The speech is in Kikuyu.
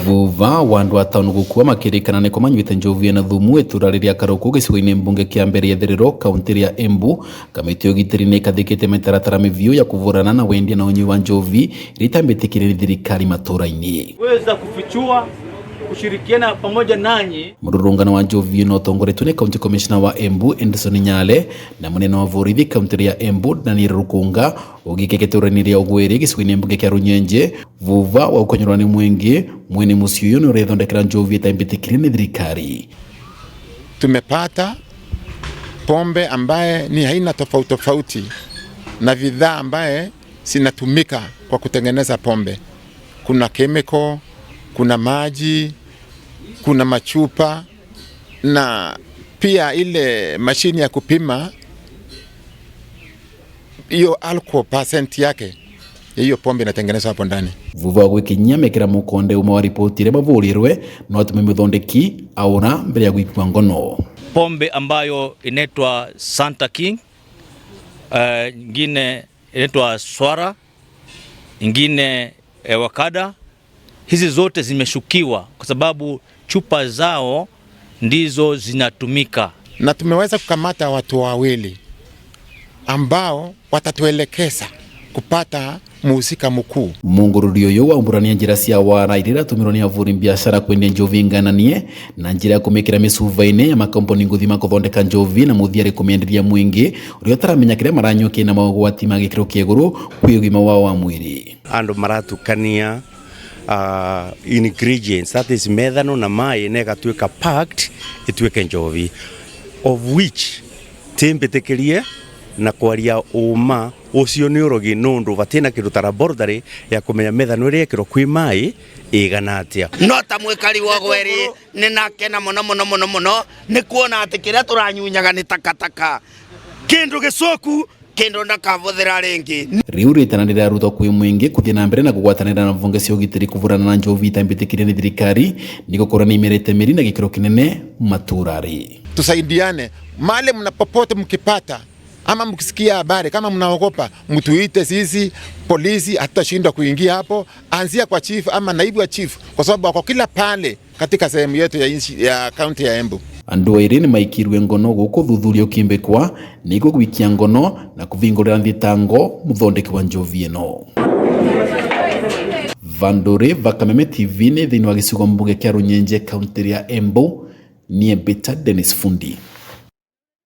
Vuva wa andu atano gukua makirikana niko manywite njovi na thumu itura riria Karuku gicigo-ini mbunge kia mbere ya kaunti ya Embu. Kamiti ya ugitiri ni ikathikite mitaratara miviu ya kuvurana na wendia na unyui wa njovi iria itambitikirie ni thirikari matura-ini. Weza kufichua kushirikiana pamoja nanyi. Mururungano wa njovi no utongoretwe ni county commissioner wa Embu Anderson Nyale na munene wa borithi kaunti ya Embu Daniel Rukunga ugike giturani ria Ugwiri gicigo-ini mbunge kia Runyenje. Vuva wa ukonyerwa ni mwingi mwene mucii uyu ni urethondekera njovi itambitikirie ni thirikari. Tumepata pombe ambaye ni aina tofauti tofauti na bidhaa ambaye zinatumika kwa kutengeneza pombe. Kuna chemical, kuna maji, kuna machupa na pia ile mashini ya kupima hiyo alcohol percent yake hiyo pombe inatengenezwa hapo ndani. Vuva wa gwikinyia mekira mukonde umwe wa ripoti iria mavurirwe no atume muthondeki aura mbere ya gwikua ngono. Pombe ambayo inaitwa Santa King, nyingine inaitwa Swara, nyingine Wakada. Hizi zote zimeshukiwa kwa sababu chupa zao ndizo zinatumika. Na tumeweza kukamata watu wawili ambao watatuelekeza kupata muhusika mkuu. Mungururi uyu waumburania njira cia wara iria iratumirwo ni avuri biashara kwendia njovi ngananie na njira ya kumikira micuba-ini ya makampuni nguthi ma kuthondeka njovi na muthia ari kumienderia mwingi uria utaramenya kiria maranyua kina mogwati ma gikiro kia iguru kwi ugima wao wa mwiri. Andu maratukania ingredients, that is methano na mai na igatuika packed ituike njovi, of which timbitikirie na kwaria uma ucio ni urogi nundu vatina kindu ta laboratory ya kumenya methano iria ikirwo kwi mai igana atia. No ta mwikari wa Gweri ni nakena muno muno muno muno ni kuona ati kiria turanyunyaga ni takataka kindu gicoku kindu ndakavuthira ringi. Riu ritana rirarutwo kwi mwingi kuthie na mbere na kugwatanira na mbunge cia ugitiri kuvurana na njovi itambitikirie ni thirikari ni gukorwo ni imerete miri na gikiro kinene maturari. Tusaidiane male mnapopote mkipata ama mkisikia habari kama mnaogopa mtuite sisi polisi, hatutashindwa kuingia hapo. Anzia kwa chief ama naibu wa chief, kwa sababu wako kila pale katika sehemu yetu ya inchi, ya county ya Embu. Andu airi ni maikirwe ngono guku thuthuria ukimbikwa niguo gwikia ngono na kuvingurira thitango muthondeki wa njovi ino. Vanduri Vakameme TV ni thiini wa gicigo mbunge kia Runyenje kaunti ya Embu. Nie Bita Dennis Fundi.